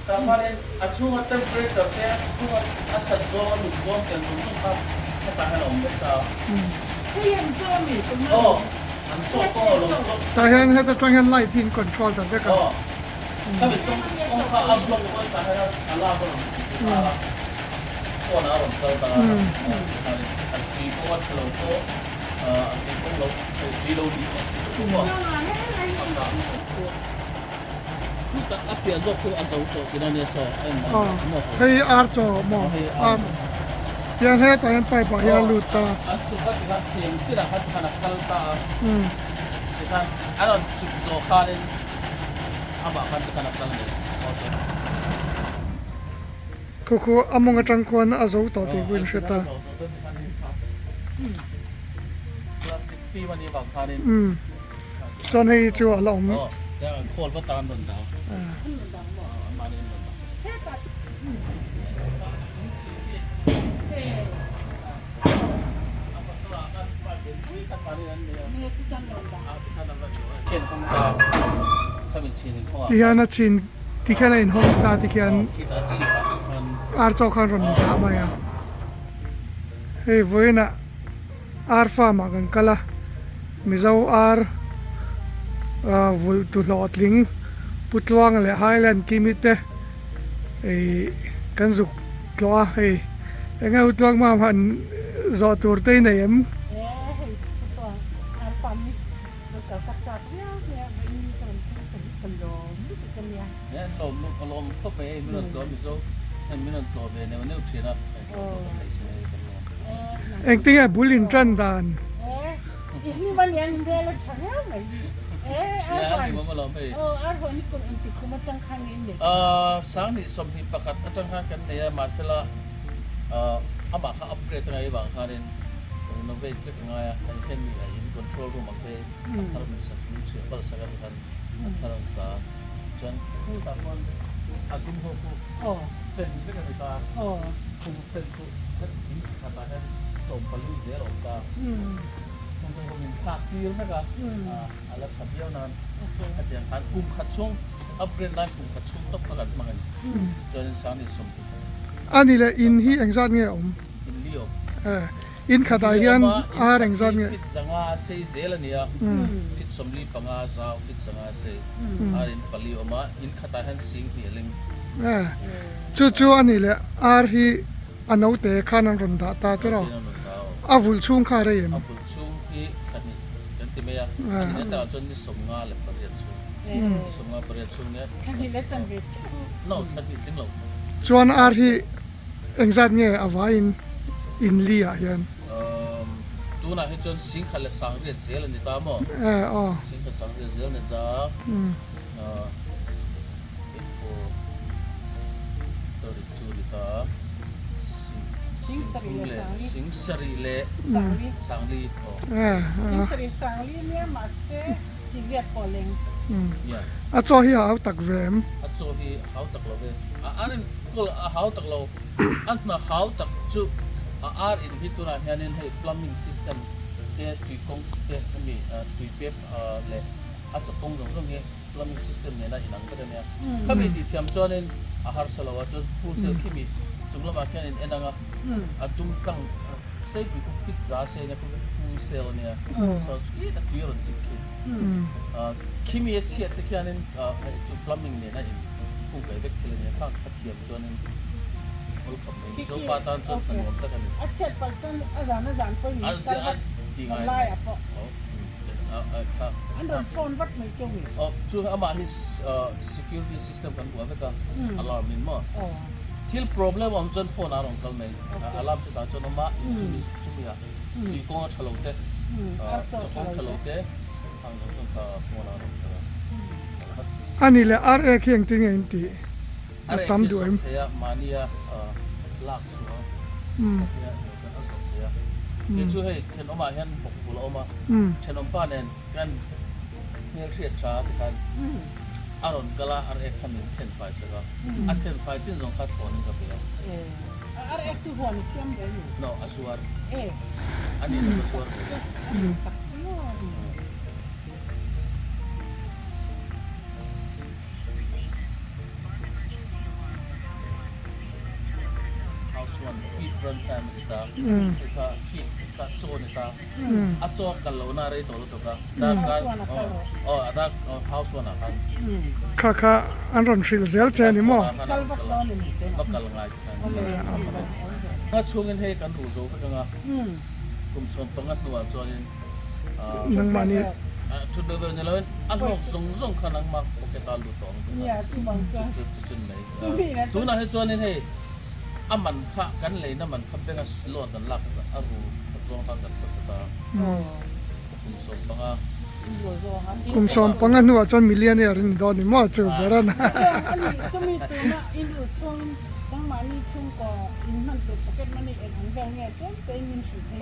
Tah khanin a chhunga temperature te, a chhunga a sat zawng, a lum zawng tel zawng zawng kha hetah hian a awm vek ta a. Aw, an chaw pawh a lo block. Tah hian heta tang hian light hi in control ta vek a. Aw, khami chung kawngka a block pawh tah hian alarm a rawn ti ta a, phone ah a rawn kal ta a, tikhanin a tui pawh a tha lo pawh a tui pawh lo tui lo ni a ti tawh a, a kah. Chu a piah zawk chu a zo tawh tihna nia saw a en dan maw? Hei ar chaw maw? Ar hian hetah hian pipe ah hian a lut ta. An chuk a tikhan thing tinah khan tikhan a kal ta a, tikhan a rawn chuk zawh khanin amah khan tikhan a kal mai. Khu khu a mawng atang khuan a zo tawh tih pawh in hre ta. Chuan hei chu a la awm. Tihian a chhin tikhian a inhawng ta tikhian ar chaw khan rawn dah mai a hei vawiinah ar farm ah kan kal a mizo ar ah vulh tu hlawhtling Pu Tluanga leh Highland Kimi te ih kan zuk tlawh a hei eng nge U Tluang mam han zawh tur te i nei em? Engtinge bul in tan dan? Sanghnih 21 atang khan kan nei a, mahsela amah kha upgrade a ngai avang khanin renovate vek a ngai a, kan hian mi a in control room ang te a thar min sak min chhiah bal sak a tikhan a thar an sa a, chuan khutah khuan a dum ho khu fan vek a ni ta a, khum fan chu in khatah hian 14 zel a awm ta a. Thawmhnaw min thlak tir vek a, a la tha viau nan hetiang khan kum khat chhung upgrade nan kum khat chhung tawp kha kan hmang a ni. Chuanin sang ni 30. A ni le, in hi engzat nge a awm? In li awm. In khatah hian ar engzat nge? Fit 5 sei zel a ni a, fit 45 zau, fit 5 sei, ar in pali awm a, in khatah hian 20,000 a ling. Chu chu a ni le, ar hi A naute khan an rawn dah ta tawrh a, a vulh chhung kha a rei em? A vulh chhung hi thla hnih kan ti mai a, a ni takah chuan ni 58 chhung, ni 58 chhung nia. Thla hnih leh chanve tling. No, thla hnih tling lo. Chuan ar hi engzat nge a vaiin in li ah hian? Tunah hi chuan 10,100 zel a ni ta maw? Aw. 10,100 zel a ni ta. A chaw hi a hau tak ve em? A chaw hi hau tak lo ve. A ar in kawl a hau tak lo. A hna hau tak chu a ar in hi tunah hianin hei plumbing system te tui kawng te hemi tui pep leh a chaw kawng zawng zawng hi Plumbing system nena inang vek a nia. Khami tih thiam chuanin a harsa lo a, chuan pool cell khimi chung lamah khian in en ang a, a dum tlang seipui khu fit za sei nia khu pool cell a nia, so khi tak tui a rawn chik khi. Khimi a chhiat te khianin hei chu plumbing nena in khung kai vek thil a nia, khang kha thiam chuanin awlkham mai Mizopa tan chuan hna nuam tak a ni. A chhiat palh chuan a zan a zan pawhin min kal vat laiah pawh. An rawn phone vat mai cheu nge? Aw, chu amah hi security system kan buai vek a, alarm in maw? Thil problem a awm chuan phone ah a rawn kal mai, alarm chutah chuan awm a, chumi chumi ah tui kawng a tha lo te, chaw kawng tha lo te, khang zawng zawng kha phone ah a rawn kal a. A ni le, RA khi engtin nge in tih? A tam duh em? House one feed run time a ti ta hei kha feed kha chaw a ni ta a chaw a kal lohna a rei tawh lutuk a darkar aw a dark house one ah khan Kha kha an rawn hrilh zel che a ni maw? Va kal ngai te khan a chhungin hei kan ruh zo vek anga kum 15 hnuah chuanin Nangmahni. Thut deuh deuh ni loin a hlawk zawng zawng kha nangmah pocket a lut tawh ang chu chu chun mai. Tunah hi chuanin hei a man kha kan leina man kha bank a loan kan lak kha a ru khat zawng kha kan phawt phawt a kum 15. Kum 15 hnuah chuan millionaire in ni dawn ni maw chu ber a.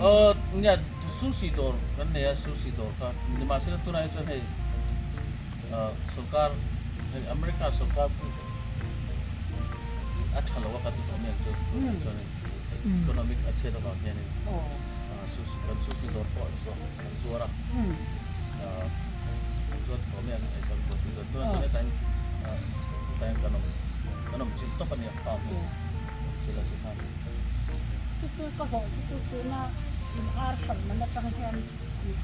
Aw nia Sushi dawr kan nei a, sushi dawr kha nimahsela tunah hi chuan hei sorkar hei America sorkar pawh a tha lo a kan ti tawh mai ang chu tunah chuan economic a chhiat avang hianin sushi kan sushi dawr pawh an zuar a an zuar tawh mai ang hei kan buaipui dawn tunah chuan hetah hian hetah hian kan awm kan awm chilh tawp a nia farm hi awm chilh a tikhan. Chu chu ka zawh chu chu tuna in ar hralh man atang hian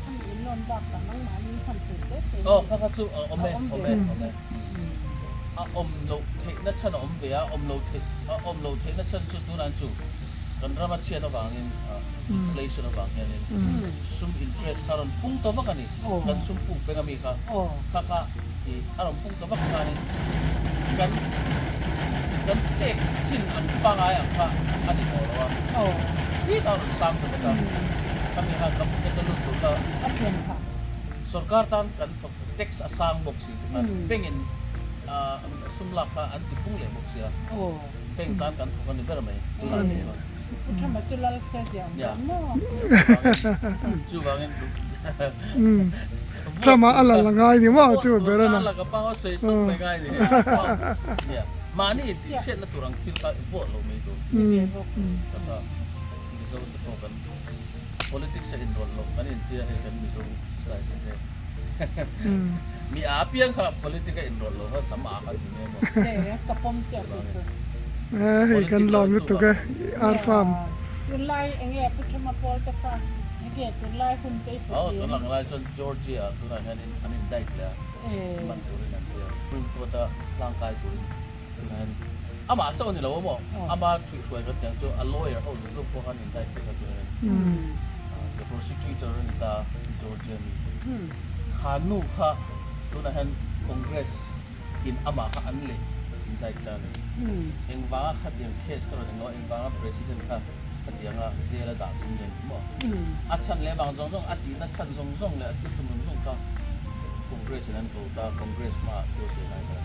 khami in loan bak ah nangmahni hman tur te te Aw kha kha chu a awm e awm e awm e a awm loh theihna chhan a awm ve a awm loh theih a awm loh theihna chhan chu tunah chu kan rama chhiat avangin inflation avang hianin sum interest kha a rawn pung ta vak a ni kan sum puk peng ami kha kha kha ih a rawn pung ta vak khanin kan kan pek thin ang pangai ang kha a ni tawh lo a tih a rawn sang ta vek a khami khan ka pocket a lut tur kha sorkar tan kan thawk tax a sang bawk si ti khan bank in sum lak kha an ti pung leh bawk sia bank tan kan thawk a ni ber mai tunah chuan chuvangin Trump-a a la la ngai ni maw chu ber a na. Hei kan lawm lutuk e ar farm. Aw tun ang lai chuan Georgia ah tunah hianin an indict leh a, man turin an ti a, Supreme Court a hlangkai turin tunah hian amah chauh a ni lo a maw, ama thuihhruai kan tih ang chu a lawyer ho zawng zawng pawh khan indict vek a tunah hian the prosecutor a ni ta a Georgia mi kha nu kha tunah hian Congress in amah kha an leh indict ta a ni. Engvanga khatiang case kha rawn englo a, engvanga President kha Khatianga zel a dah tum nen maw? A chhan leh vang zawng zawng, a tihna chhan zawng zawng leh a thil tum zawng zawng kha Congress in an ko ta, Congress hmaah thu a sawi lai kha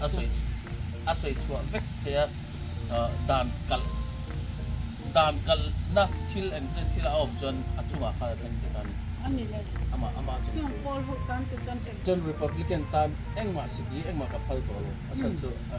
a sawi a sawi chhuah vek thei a, dan kalh dan kalhna thil eng chen thil a awm chuan a chungah khan a thleng thei ta a ni. Amah amah chu chuan Republican tan engmah siki engmah ka phal tawh lo, a chhan chu a.